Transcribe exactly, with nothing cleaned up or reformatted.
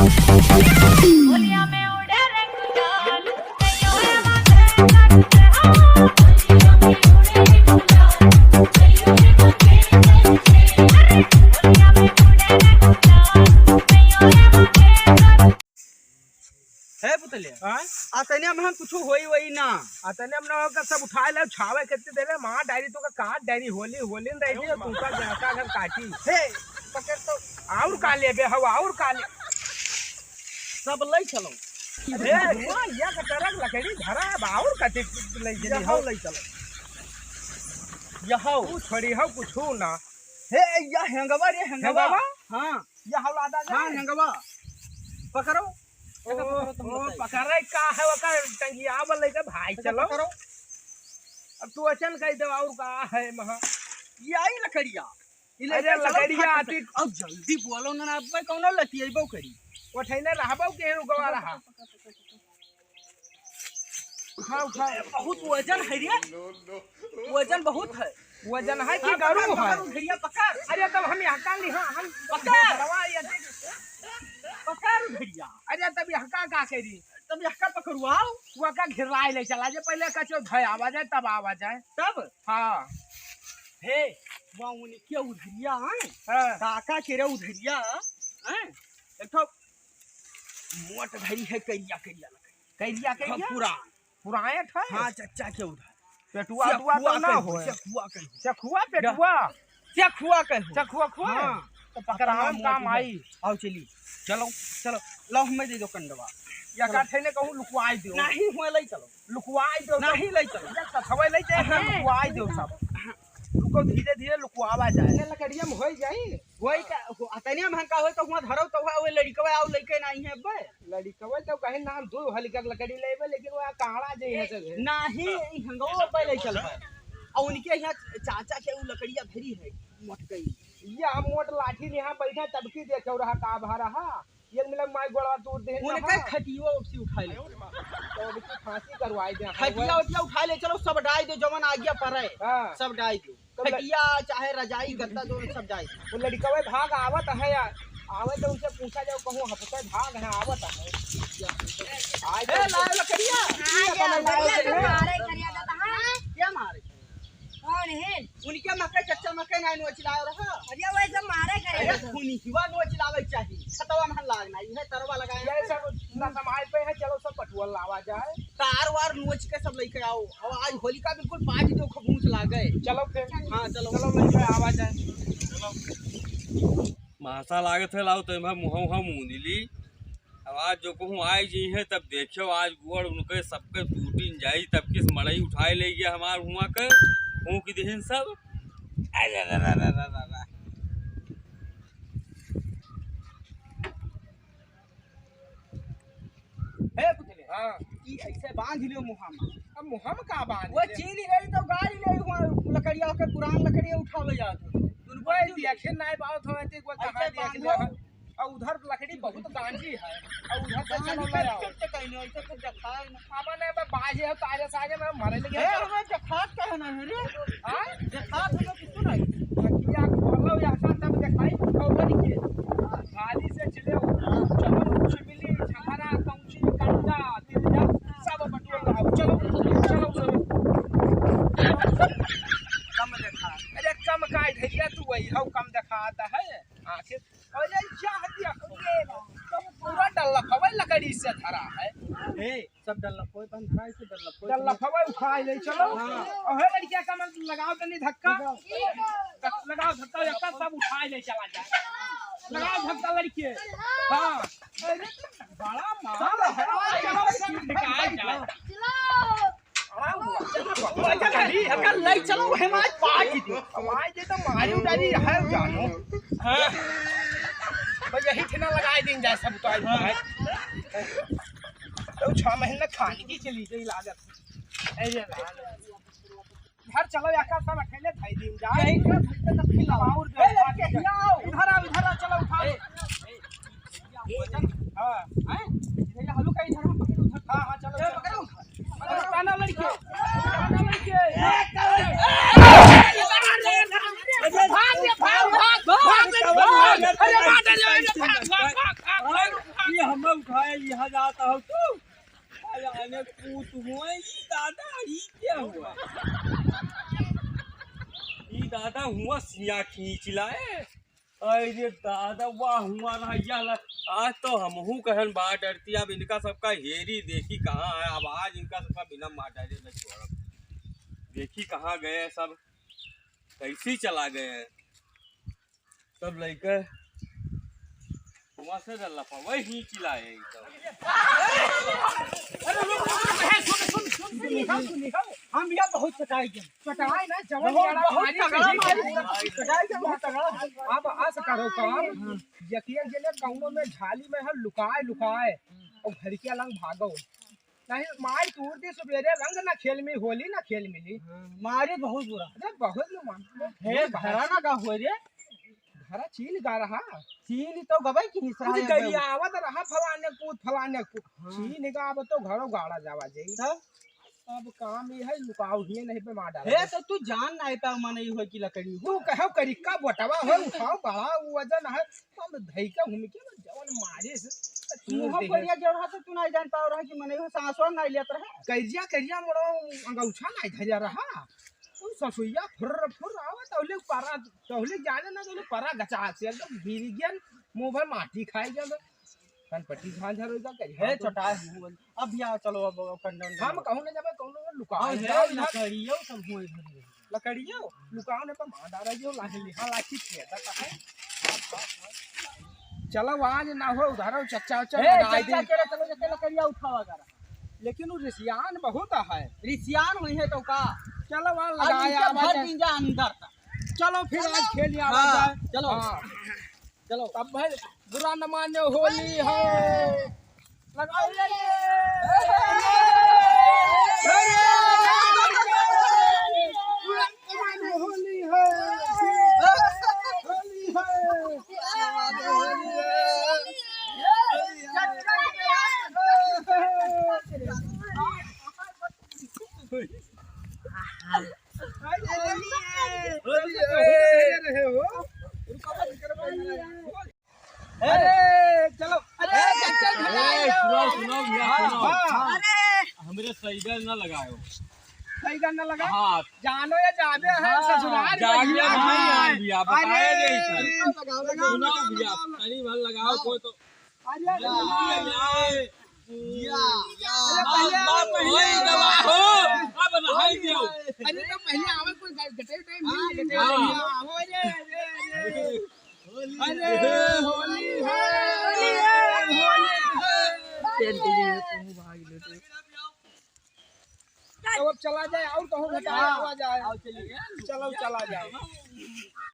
हे पुतलिया, हाँ? आ तनिया में कुछ होई वही ना। आ तनिया में ना होकर सब उठाए ले, छावे खेते देवे, माँ डायरी तो का काट डायरी, होली, होली न रही थी, तू का जैसा घर काटी। हे, पकड़ तो। और का लेबे हो, और का ले? सब लई चलो। हे, हुआ, या का तरक लकड़ी धरा है, और कथी लई चली यहो हो? लई चलो। यहो। तू छोड़ी हो कुछ ना। हे, या हेंगवा रे, हेंगवा। हेंगवा? हाँ। या हौला दा हाँ, जाए। हेंगवा। पकड़ो। ओ, पकड़ो, तुम ओ, बताइए। पकड़े का है, ओकर टंगिया बल लेके भाई पकड़ो, चलो। पकड़ो। अब तू अचन कह दे और का है महा। ये आई लकड़िया। ये अरे लेके चलो लकड़िया फट से। आती अब जल्दी बोलो ना, अब मैं कौनो लतियेबो करी। उठैले रहबो के रुकवा रहा। उठा, उठा। बहुत वजन है रे। वजन बहुत है। वजन है कि हाँ, गरू पकड़, है? पकड़, उधरिया पकड़। अरे तब हम यहाँ का लिहा, हम पकड़। घरवा ये देख। पकड़ उधरिया। अरे तब यहाँ का, का करी? तब यहाँ का पकड़वाओ। वो का घेराए ले चला जे, पहले कचो धय आवा जाए, तब आवा जाए। तब? हाँ। हे, वहाँ उनके उधरिया है। हाँ। काका के रे उधरिया है। एक ठो मोट धरी है करिया, करिया लकड़ी। करिया, हाँ, करिया? पुरान। पुरान है? हाँ, चच्चा के उधर। पेटुआ, सेखुआ उटुआ तो ना कहियो, होए। सेखुआ कहियो। सेखुआ, पेटुआ। सेखुआ कहियो। सेखुआ, खुआ? हाँ। तो पकड़ावे में काम आई। आओ चली। चलो, चलो। लाओ, हमें दे दो कंडवा। या चलो। काठे ने कहूँ लुकवाई दो। नहीं, हुए लई चलो। लुकवाई दो। नहीं, लई चलो। या कथवे लई जाए, हाँ। लुकवाई दो सब। रुको, धीरे धीरे लुकवावा जाए। ये लकड़िया में होई जाई। वही का, हो, अतनिया में का होई तो हुआ धरो तो हुआ, वो लड़िकवा आउ लइके नहीं है अब्बे। लड़िकवा तो कहे ना हम दो हलिका लकड़ी लेबे, लेकिन वो काड़ा जे है सब है। नहीं, ई हंगो अब्बे ले चल पाए। और उनके यहाँ चाचा के वो लकड़िया धरी है, मोटकई। ये हम मोट लाठी ले यहाँ बैठा तब की देखे रहा का भा रहा। ये मिला माई गोड़वा तोड़ दे उनका ना। खटियो उसी उठा ले। तो अब की फांसी करवाई दे। खटिया उटिया उठा ले, चलो सब डाई दो, जवन आज्ञा पड़े। हाँ। सब डाई दो। तो ल- खटिया चाहे रजाई गद्दा जो सब जाए। वो लड़िकवे भाग आवत है यार, आवे तो उसे पूछा जाओ, कहूँ हफ्ते भाग है, आवत है। आए ए, तो लाओ लकड़िया। हाँ, ये ये अपन लाओ लकड़िया। मारे करिया जाता है। क्या मारे? कौन है? उनके मकई, चच्चा मकई ना नोच लाओ रहा। अरे वो ऐसे मारे करिया अरे जाता है। खूनी हिवा नोच लावे चाहिए। छतवा में लागना, ये तरवा लगाए ये हैं। सब ना समाज पे है, चलो सब पटुआ लावा जाए। तार वार नोच के सब लेके आओ। अब आज होलिका बिल्कुल पार्टी तो खूब भूख लागे। चलो फिर। हाँ, चलो। चलो, लेके आवा जाए। चलो। महसा लागत है, लाओ तो मैं मुँह, मुँह मूंद ली। अब आज जो कहूँ आए जी हैं, तब देखियो आज गोड़ उनके सबके टूटिन जाई, तब किस मड़ई उठाए ले गया हमार हुआ के, फूंक दिहिन सब। अरे, अरे, अरे। हे पुतले, हाँ। ई ऐसे बांध लियो मुहा में। अब मुहा में का बांध वो ले? चील गई तो गाड़ी ले हुआ लकड़िया के पुरान लकड़िया उठावे जात हो। तुम वो कोई देखे नहीं पावत हो, ऐसे कोई कहाँ ऐसे देख बांधो। लिया है? और उधर लकड़ी बहुत गांजी है। और उधर से गांजी चलो ले आओ। कट के कहीं नहीं, ऐसे कुछ दिखाए ना। अब ने बस बाजे है, ताजे साजे में मरे लगे। ए, हमें दिखात का है ना रे? हाँ? दिखात हमें कुछ नहीं। लकड़िया खोलो या का तब दिखाई, खोलो नहीं के। खाली से चले हो। चलो, छिपली, छखरा, कौची, कंडा, तिरजा, सब बटुआ लाओ। चलो, चलो, चलो। कम देखा। अरे, कम का है, धैया तू वही हो, कम देखाता है। आखिर, अरे, जा दिया। पूरा डल्लफवे लकड़ी से धरा है। ए, सब डल्लफवे बंद धरा है, इसे डल्लफवे डल्लफवे उठा ले, चलो। हाँ। और हे लड़किया, कमर लगाओ तनी धक्का। लगाओ धक्का, धक्का, सब उठा ले चला जाए। लगाओ धक्का लड़के। हाँ। अरे, बड़ा माल है। चलो, सब निकाल जाए। अरे, अगर ले चलो, वही मार पार्टी दे। हमारे जे तो मारी उडारी है, जानो। हाँ। बस यही ठेना लगाए दिन जाए सब तो आज भाई। तो छह महीने खाने की चली गई लागत। ऐसे लागत। घर चलो, या का सब अकेले धई दिन जाए। यही का घर पे तब फिर लाओ। और ए, लड़के, यहाँ आओ। इधर आओ, इधर आओ, चलो, उठाओ। हाँ। हैं? इधर ये हलू का इधर हम पकड़ो, उधर। हाँ, हाँ, चलो, ए, चलो। पकड़ो। पकड़ो, काना लड़के। काना लड़के। भाग रे, भाग, भाग, भाग, भाग। अरे, मार डालो, अरे, भाग, भाग, भाग, भाग, भाग। हम उठाए यहाँ जाता हो तू। अरे अने पूत हुआ, ई दादा, ई क्या हुआ? ई दादा हुआ सिया खींच लाए। अरे दादा, वाह हुआ रहा, या ला। आज तो हमहू कहन बा डरती, अब इनका सबका हेरी देखी कहाँ है, अब आज इनका सबका बिना मार डाले न छोड़ब। देखी कहाँ गए सब, कैसी चला गए। सब लइके वहाँ से लपा, वही चिल्लाए एकदम। अरे रुक, रुक, रुक, हे, सुन, सुन, सुन, सुन, निकाल, सुन, निकाल। हम यहाँ बहुत चटाई गए। चटाई ना, जवन बहुत, बड़ा बहुत मारी तगड़ा चटाई मारी। चटाई के बहुत तगड़ा। अब आस करो काम, यकिया जने कौनो में झाली में है, लुकाए, लुकाए, और घर के अलग भागो। नहीं, माई तूर दी सुबेरे रंग ना खेल में होली ना खेल मिली। हाँ, मारे बहुत बुरा। अरे बहुत न मान। हे, घरा ना का होय रे? घरा चीन गा रहा। चीन तो गबई की निसरा कुछ है गई भाई। आवत रहा फलाने पूत, फलाने पूत। हाँ। चीन गा अब तो घरो गाड़ा जावा जाई। तब? अब काम ये है, लुकाओ ही नहीं पे मार डाला हे, बस। तो तू जान नहीं पाओ, मन ही हो कि लकड़ी हो। तू कहो करी का बोटवा हो, उठाओ, बड़ा वजन है। हम धई के घूम के जवन मारे से, तू मुँह तूर दे। करिया जो रहा तो तू नहीं जान पाओ रहा कि मने हो सांसवा नहीं लेत रहा। करिया, करिया मोड़ो अंगौछा नहीं धरिया रहा। तू ससुइया फुर्र, फुर्र आवा, तौले पारा, तौले जाने ना, तौले पारा गचा से एकदम गिर गया, मुँह भर माटी खाई गया। कनपट्टी झांझर होई का करी? हे, चटाई मुँह बंद। अब भैया चलो, अब, अब कंडन हम कहूँ ना जाबे, कौनो लुकाओ, हाँ, हे, जाओ, इधर। लकड़ियो सब हुए घर में। लकड़ियो? लुकाओ ने पर मार डारा जो लाठी, हाँ, लाठी के, दा कहे। चलो, आज ना हो, उधारो चच्चा, उच्चा हे, लगा चच्चा दे। के रे, चलो, जते लकड़िया उठावा करा। लेकिन वो रिसियान बहुत है। रिसियान हुई है तो का? चलो, वहाँ आज लगाया इनके भर बजे। दिन जा अंदर तक। चलो, फिर चलो। आज खेल लिया हाँ, जाए। चलो। हाँ। चलो। तब भाई बुरा न माने, होली है। लगाओ रे। बुरा न माने, होली है। होली है। होली है। अरे, चलो। अरे, चल, चल, चल, अरे, चल। सुनो, सुनो, भैया, हाँ, सुनो। हाँ। अरे। हमरे सैगन ना लगायो। सैगन ना लगा? हाँ। जानो या जाबे है, हाँ। ससुराल जाबे में है, भैया। भैया, बताए अरे। नहीं था। लगाओ, लगाओ, सुनो, लगाओ, भैया, लगाओ। तनी भर लगाओ, हाँ। कोई तो अरे, या, या, या। अरे, बात, पहले बात तो वही दबा हो। अब नहाई दियो। अरे, तो पहले आवे कोई गटे टाइम हाँ, नहीं गटे हाँ। टाइम। आवे रे, रे, रे। अरे, होली है, होली है, होली है। तो अब चला जाए और कहूँ घटा हाँ। हुआ जाए। आओ, चलिए। चलो, चला जाए।